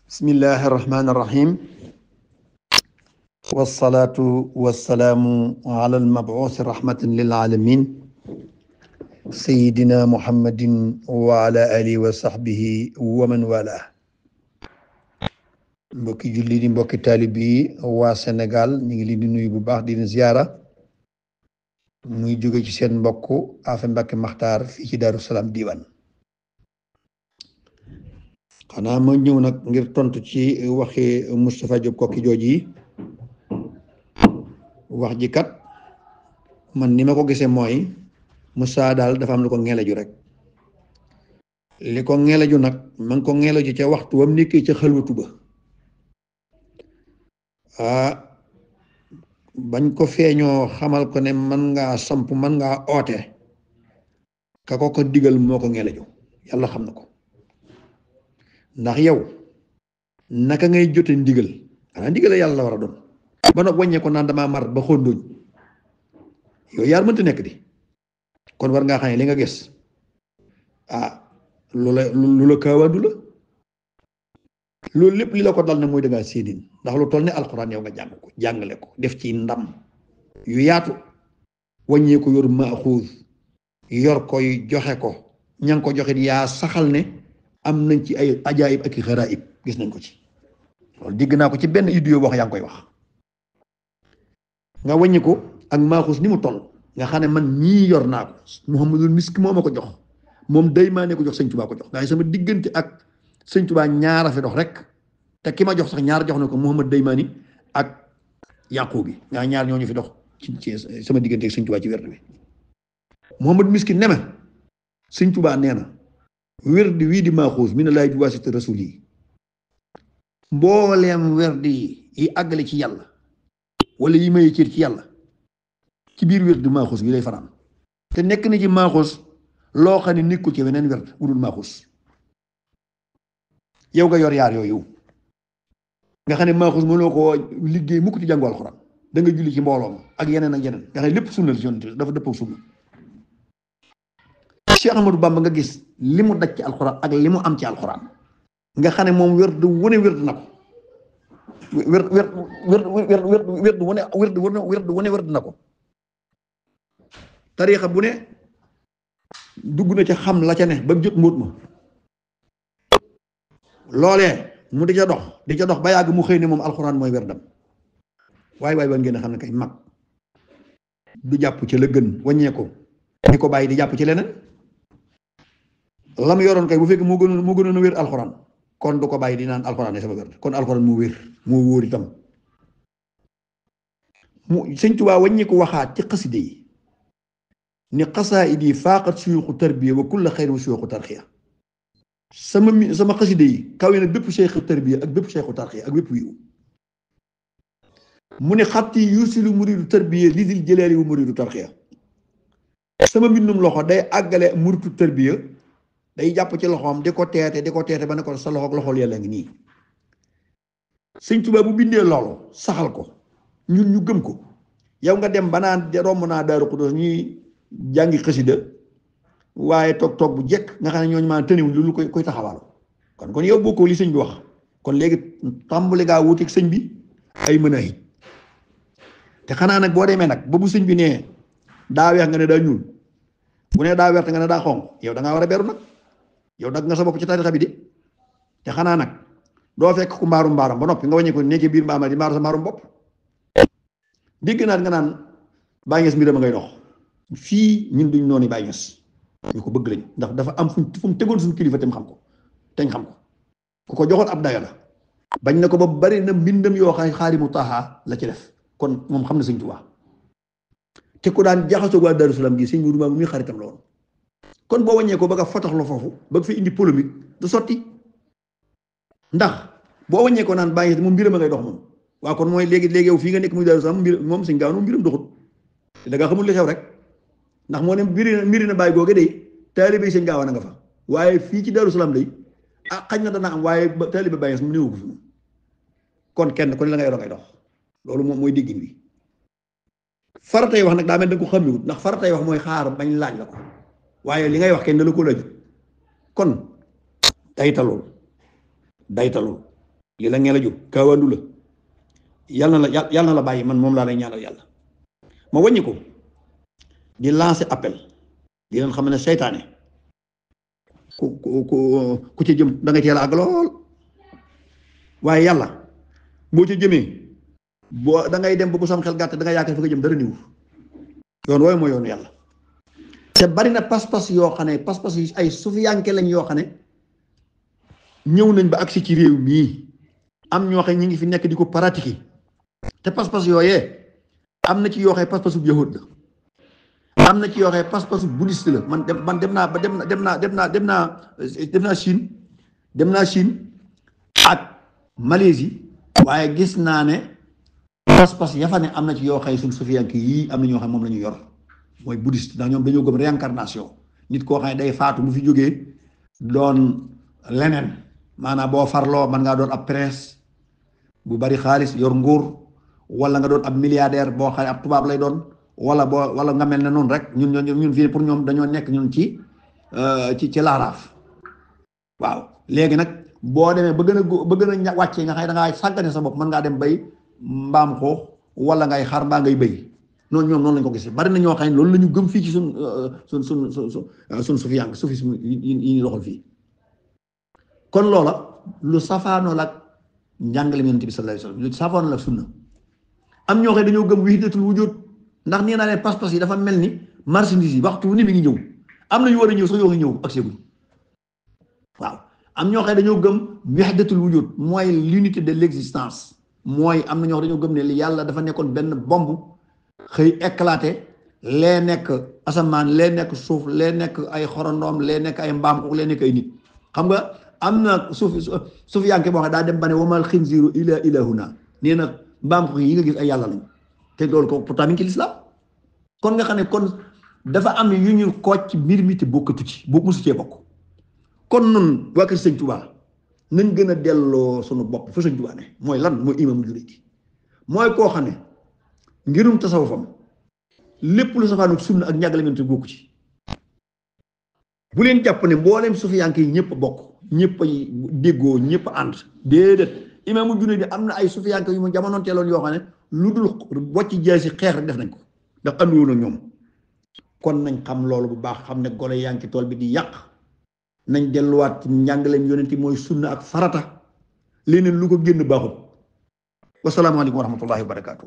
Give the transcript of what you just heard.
bismillahi irrahmani irrahim wasalaatu wasalaamu ala almabuusi rahmatan lilaalamin sayidina muhammadin wa ala alihi wa sahbihi wa man wala. mbokki julli di mbokki taalib yi waa Sénégal ñu ngi leen di nuyu bu baax di leen ziyaara muy jóge ci seen mbokk Afe Mbàkke Maxtaar fii ci Daaru Salaam diiwaan. xanaa ma ñëw nag ngir tontu ci waxi Moustapha Diop Koki jooji wax ji kat man ni ma ko gisee mooy Moussa daal dafa am lu ko ngelaju rek li ko ngelaju nag ma ngi ko ngelaju ca waxtu wam nekkee ca xalwatu ba bañ ko feeñoo xamal ko ne man ngaa samp man ngaa oote ka ko digal moo ko ngelaju yàlla xam na ko. ndax yow naka ngay jote ndigal xanaa ndigal yàlla la war a doon ba nag wàññee ko naan damaa mar ba xóondooñ yow yaar mënta nekk di kon war ngaa xam ne li nga gis lu la kaawaandu la loolu lépp li la ko dal na mooy dangaa séedin ndax lu toll ne alxuraan yow nga jàng ko jàngale ko def ci ndam yu yaatu wàññee ko yor maaxuus yor koy joxe ko ña ngi ko joxe yaa saxal ne am nañ ci ay ajaayib ak i xaraayib gis nañ ko ci loolu dégg naa ko ci benn idée wax yaa ngi koy wax nga wàññi ko ak maaxus ni mu toll nga xam ne man ñii yor naa ko Muhammadul Miski moo ma ko jox moom Daymaane ko jox sëñ Tuubaa ko jox nga sama diggante ak sëñ Tuubaa ñaara fi dox rek te ki ma jox sax ñaar jox na ko Muhammad Daymaani ak Yaqub bi nga ñaar ñooñu fi dox ci sama diggante ak sëñ Tuubaa ci werd bi Muhammad Miski ne ma sëñ Tuubaa nee na werdi wii di maaxuus mi ne laay bi waasita rasul yi mbooleem werdi yi àggale ci yàlla wala yi maye cër ci yàlla ci biir werdi maaxuus bi lay fanaan te nekk na ci maaxuus loo xam ne nekkul ci weneen werd wudul maaxuus yow nga yor yaar yooyu nga xam ne maaxuus mënoo ko liggéey mukk ci jàngu alxuraan da nga julli ci mbooloo ma ak yeneen ak yeneen nga xam ne lépp sunna la ci yonent dafa dëppoo sunna Cheikh Ahmadou Bamba nga gis li mu daj ci alxuraan ak li mu am ci alxuraan nga xam ne moom werd wane werd na ko werd na ko tariixa bu ne dugg na ca xam la ca ne ba jot mbóot ma loolee mu di ca dox ba yàgg mu xëy ne moom alxuraan mooy werdam waaye wan ngeen a xam ne kay mag du jàpp ci la gën wàññee ko di ko bàyyi di jàpp ci leneen lam yoroon kay bu fekk moo gënoon a wér alxuraan kon du ko bàyyi di naan alxuraan ne sama wér kon alxuraan moo wér moo wóor itam mu sëñ Tuubaa wàññi ko waxaat ci xaside yi ni xasaayid yi faaqat suyuxu tarbiya wa kulla xayrin wa suyuxu tarxiya sama xaside yi kawe na bépp seexu tarbiya ak bépp seexu tarxiya ak bépp wiiw mu ne xatti yusilu muridu tarbiya li dil jëleeli wu muridu tarxiya sama mbindum loxo day àggale muridu tarbiya day jàpp ci loxoom di ko teete ba ne ko sa loxo ak loxol yàlla ngi nii sëñ Tuubaa bu bindee loolu saxal ko ñun ñu gëm ko yow nga dem ba naan romb naa Daaru Xudoos ñuy jàngi xasida waaye toog bu jekk nga xam ne ñooñu maa tëniwuñ lu koy taxawal kon yow bokkoo li sëñ bi wax kon léegi tàmbali ngaa wuuteeg sëñ bi ay mën a hit te xanaa nag boo demee nag ba bu sëñ bi nee daa weex nga ne daa ñuul bu nee daa wert nga ne daa xonq yow da ngaa war a beru nag yow dagg nga sa bopp ci tarixa bi de te xanaa nag doo fekk ku mbaarum ba noppi nga wàññi ko nekk biir mbaama di mbaaru sa mbaarum bopp dégg naa nga naan Baay Ñas mbir ma ngay dox fii ñun duñ noonu Baay Ñas ñu ko bëgg lañ ndax dafa am fu mu tegoon suñu kilifa teñ xam ko ku ko joxoon ab dayo la bañ na ko ba bari na mbindam yoo xam xaarimu taaxaa la ci def kon moom xam na sëñ Tuubaa te ku daan jaxasoo waa Daaru Salaam gi sëñ Mudu Maamun muy xaritam la woon kon boo wàññee ko ba nga fotax la foofu ba nga fi indi polémique du sotti ndax boo wàññee ko naan bàyyi moom mbiram a ngay dox moom waaw kon mooy léegi yow fii nga nekk muy Daaru Salaam moom sëñ Gaaw moom mbiram doxut te da nga xamul li xew rek ndax moo ne mbiri na bàyyi googe day taalibe sëñ Gaaw na nga fa waaye fii ci Daaru Salaam day xañ na dana am waaye taalibe bàyyi mu néewu ko fi moom kon kenn ku ne la nga yoroo ngay dox loolu moom mooy déggin bi faratay wax nag daa mel da nga ko xamewut ndax faratay wax mooy xaar bañ laaj la ko waaye li ngay wax kenn da la ko laaj kon daytalul li la ngee la jóg kaawandu la yàlla na la bàyyi man moom laa lay ñaanal yàlla ma wàññi ko di lancer appel di leen xam ne seytaane ku ci jëm da nga teel a àgg lool waaye yàlla boo ci jëmee boo da ngay dem ba bu sam xel gàtt da nga yaakaar fa nga jëm dara niwu yoon wooyu mooy yoonu yàlla te bari na pas-pas yoo xam ne pas-pas yu ay sufiyanke lañ yoo xam ne ñëw nañ ba agsi ci réew mii am ñoo xam ne ñi ngi fi nekk di ko pratiquer te pas-pas yooyee am na ci yoo xam ne pas-pasu yahud la am na ci yoo xam ne pas-pasu bouddhiste la man dem naa Chine ak Malaisie waaye gis naa ne pas-pas ya fa ne am na ci yoo xam ne suñ sufiyanke yii am na ñoo xam ne moom la ñu yor mooy bouddhiste ndax ñoom dañoo gëm réincarnation nit koo xam ne day faatu bu fi jógee doon leneen maanaam boo farloo mën ngaa doon ab prince bu bari xaalis yor nguur wala nga doon ab milliardaire boo xam ne ab tubaab lay doon wala nga mel ne noonu rek ñun fii pour ñoom dañoo nekk ñun ci laaraaf waaw léegi nag boo demee ba gën a wàccee nga xam ne da ngaa sàggane sa bopp mën ngaa dem bay mbaam xoox wala ngay xar mbaa ngay bëy noonu ñoom noonu lañ ko gisee bari na ñoo xam ne loolu la ñu gëm fii ci sun sufiyank sufisme yi ñu doxal fii kon loola lu safaanoo la ak njàngale Yonent bi sallallahu alayhi wasallam lu safaanoo la ak sunna am ñoo xam ne dañoo gëm wahdatul wujud ndax nee naa leen pas-pas yi dafa mel ni marchandise yi waxtu wu ne mi ngi ñëw am na ñu war a ñëw sax yoo ngi ñëw ak seeguñ waaw am ñoo xam ne dañoo gëm wahdatul wujud mooy l'unité de l'existence mooy am na ñoo xam dañoo gëm ne li yàlla dafa nekkoon benn bomb xëy éclaté lee nekk asamaan lee nekk suuf lee nekk ay xorondoom lee nekk ay mbaam lee nekk ay nit xam nga am na sufiyanke boo xam daa dem ba ne wamal xinziiru ila ilahuna nee na mbaam ko yi nga gis ay yàlla lañ te loolu ko pourtant mi ngi ci lislaam kon nga xam ne kon dafa am yu ñu kooj ci mbir mi te bokkatu ci boo mosu cee bokk kon nun waa kër sëñ Tuubaa nañ gën a delloo sunu bopp fa sëñ Tuubaa ne mooy lan mooy imam jullit mooy koo xam ne ngirum tasawufam lépp lu safaanu sunna ak ñàggale ngeen te bokku ci bu leen jàpp ne mbooleem sufiyanke yi ñëpp bokk ñëpp ay déggoo ñëpp ànd déedéet imaamu Junayd am na ay sufiyanke yu mu jamonoon teeloon yoo xam ne lu dul bocc jaay si xeex rek def nañ ko ndax ànduwoon ak ñoom kon nañ xam loolu bu baax xam ne gone yaa ngi ci tool bi di yàq nañ delluwaat ci njàngaleem yonent mooy sunna ak farata leneen lu ko génn baaxul wasalaamaaleykum wa rahmatullahi wa barakaatu.